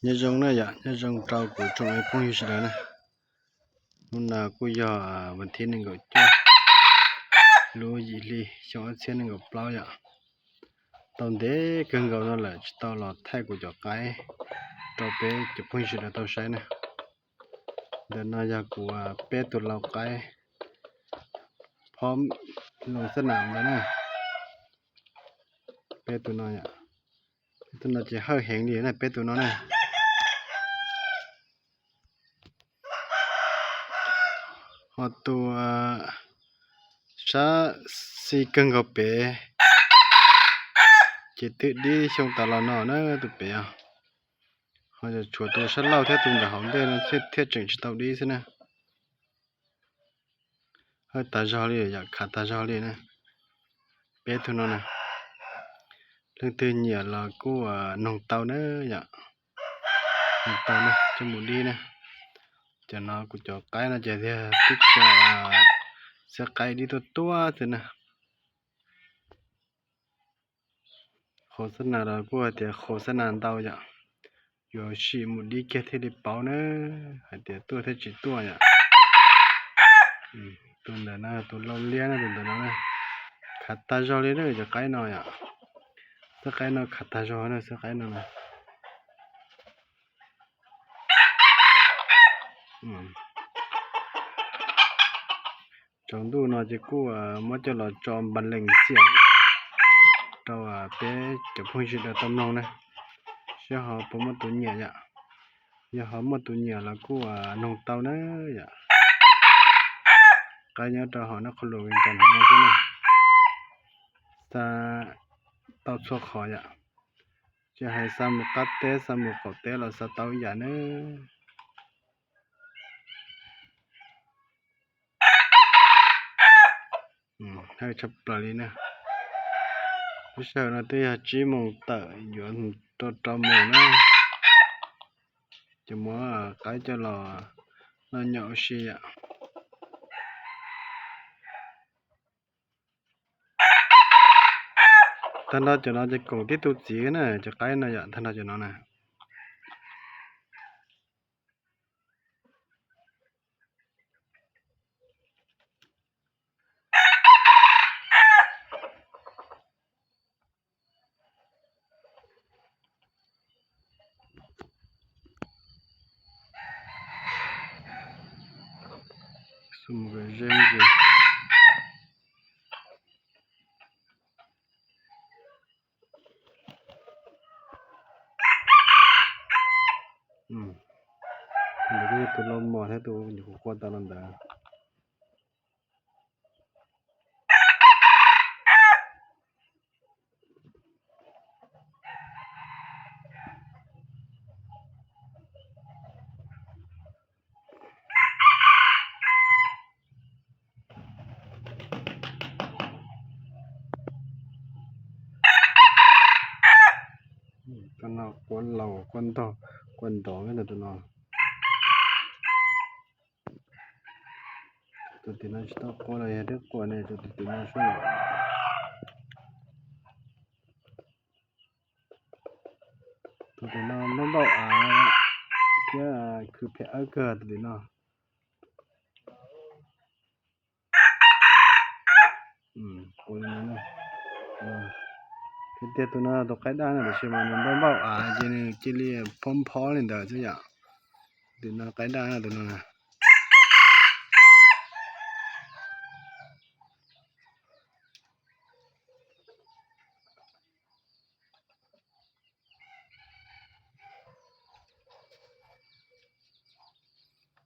Nyob zoo na yom, nyob zoo rau kuv tsoom phooj ywg sawv daws na. Hnub no kuj yog vas thib nees nkaum cuaj lub yim hli xyoo ob txhiab nees nkaum plaub yom. Tau ntev kawg nkaus no lawm tsis tau los thaij kuv cov qaib rau peb cov phooj ywg sawv daws tau saib na. Ntawm no yog kuv peb tus lau qaib phob loo xab nam ntawd na. Peb tus no, peb tus no ces hawj heev li na, peb tus no na. Ho tus sab xis kawg nkaus pem ces twb dib xyoo tas los no na tus pem os. Ho tshuav tus sab laug thiab tus ntawm hauv ntej no thiaj tseem tsis tau dib xwb na. Hawj tas zog li yom, khav tas zog li na. Peb tug no na, leej twg nyiam los kuj noog tau na yom. Noog tau na, coj mus dib na. Cov no kuv cov qaib no ces tiag tib co xab qaib dib tuaj tuaj xwb na. Qhau xab nas los kuj hais tias qhau xab nas ntau yom, yuav sim mus dib kiag thiaj li paub na, hais tias tuaj thiab tsis tuaj yom. Tus ntawm no tus lau liab na, tus ntawm no na, khav tag zog li na cov qaib no yom. Xab qaib no khav tag zog na, xab qaib no na. Tsaus ntuj no ces kuj muab coj los tso npas lees xiam rau peb cov phooj ywg sawv daws tau mloog na, seb ho puas muaj tus nyiam yom. Yog ho muaj tus nyiam los kuj noog tau na yom. Qaib nyob rau hauv Naj Qhua Lus Vees Cas no xwb na, xa tau txhua qhov yom. Tsis hais xa mus qab teb xa mus qaum teb los xa tau ib yam na. Hawj tshaj plaws li na. Lub sij hawm no twb yog tsib moos tawm yuav rau rau moos na. Ces muab qaib coj los noj nyom ua si yom. Tag nrho cov no ces koom tib tug txiv na, cov qaib no yom, tag nrho cov no na. Ntawd kuj yog tus lau mos thiab tus nyuam qhuav qua tau los ntawd. Tus no qua laus qua ntog qua ntov ntag tus no. Tus tim no tsis tau qua los yog twb qua ne, tus tim no sub. Tus tim no npauj npauj av thiab khwv phem awb kawg tus tim no. Tiag tiag tus no tus qaib daj na, tab sis mas nws npauj npauj av ces nws cia li phob nphob li ntawd xwb yom. Tus no qaib daj na tus no na.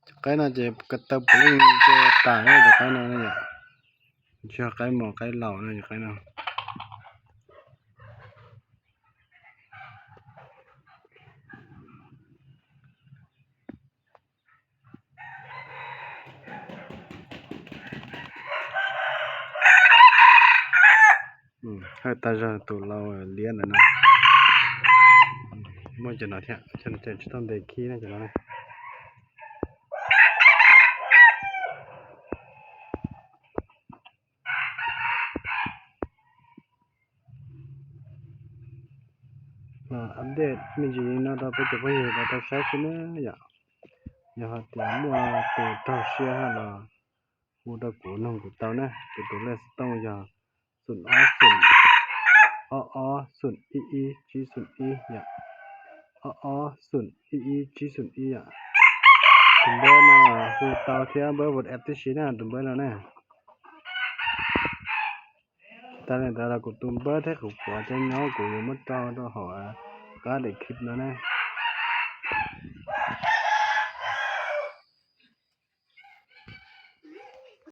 Cov qaib no ces ko taw puav leej ces tas na cov qaib no na yom. Tsis yog qaib mos qaib laus na cov qaib no. Hawj tag zog tus lau liab ntawd no. Muaj cov no thiab, cov no ces tsis tau ntes khib na cov no. Ab Update me ntsis no rau peb cov phooj ywg tau saib xwb na yom. Yog hais tias muaj tus raug siab hab los hu rau kuv noog kuv tau na. Kuv tus lej xov tooj yog xoom ob xoom, ob ob xoom ib ib tsib xoom ib yom, ob ob xoom ib ib tsib xoom ib yom. Tus npawb no hu tau thiab npawb WhatsApp tib si na tus npawb no na. Tsis tas li ntawd los kuv tus npawb thiab kuv qhov chaw nyob kuv yuav muab tso rau hauv qab description no na.